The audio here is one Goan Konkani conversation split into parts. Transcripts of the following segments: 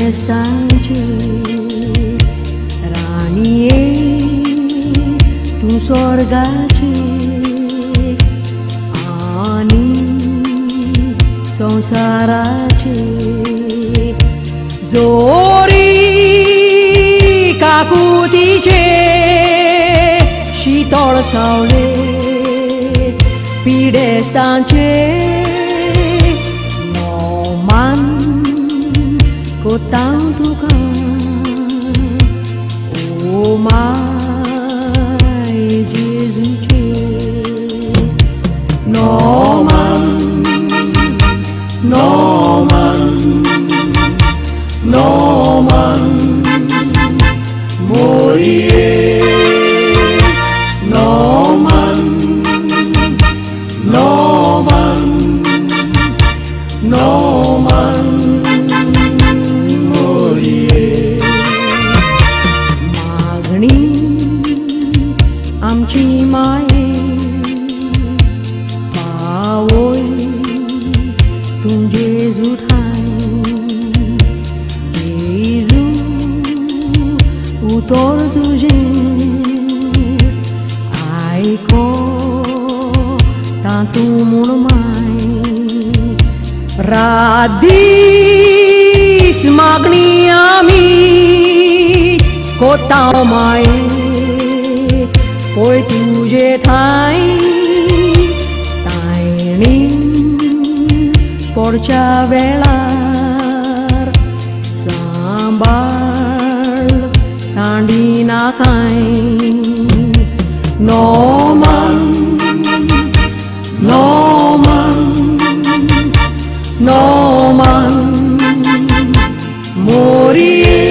पिडेस्तांचे राणये तूं स्वर्गाचे आनी संवसाराचे जोरी काकुतीचे शीतळ सावले पिडेस्तांचे नोमान कोतां तुका ओ my जेजूचे नोमान नोमान नोमान मोरिये नोमान नोमान नोमान मोरिये मागणी आमची माये पावय तूं जेजू ठाय जेजू उतर तुजें आयको तातूं म्हूण my रात दीस मागणी आमी कोतांव माये पळय तुजे ठांय तायणी पडच्या वेळार सांबाळ सांडिना कांय नोमान नोमान नोमान मोरिये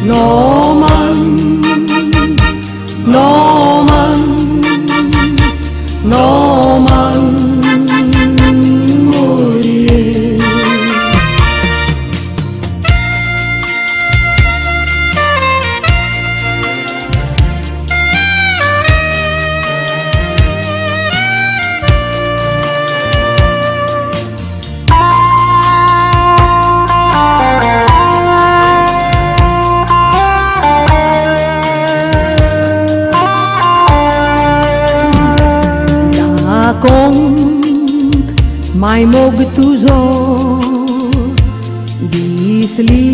नोमान नोमान नोमान मोरिये. दाखोवंक my मोग तुजो दिसली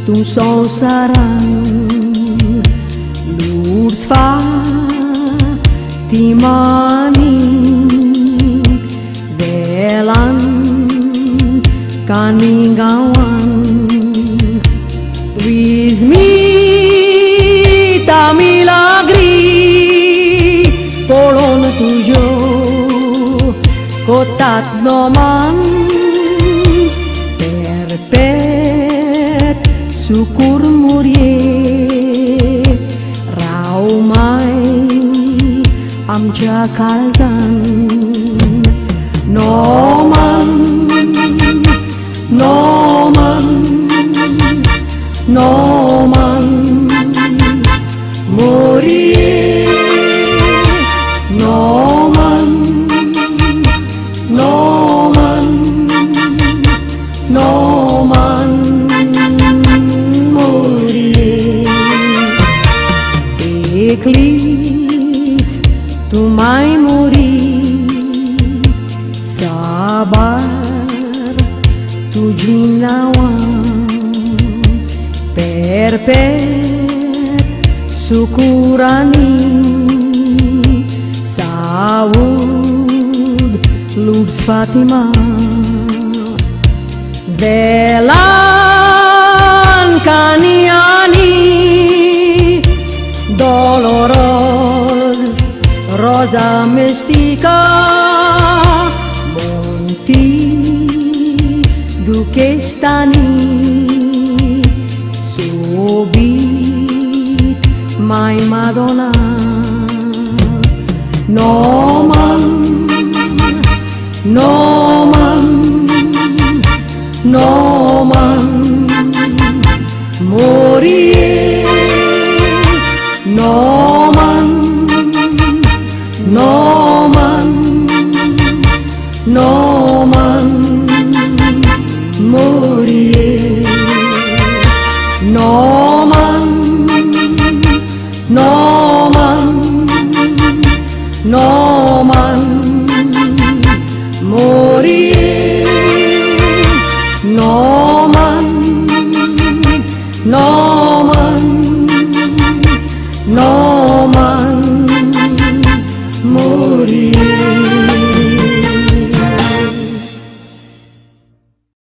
तूं संवसारान लुड्स फातिमानी वेलान कानी गांवान विस्मिता मिलाग्री पळोवन तुज्यो कोतात नोमान पेरपेत सुकूर मुरये राव my आमच्या काळजान नोमान नोमान नोमान मोरिये नोमान नोमान नोमान मोरिये. एकलीच तूं my मोरी साबार तुजीं नांवां पेरपेत सुकुरांनी साऊद लुड्स फातिमा वेलान कानियानी दोलोरोज रोजा मिस्टिका मोंती दुकेस्तानी सोबीत my Madonna Noman Noman Noman मोरिये Noman Noman Noman मोरिये. oublier.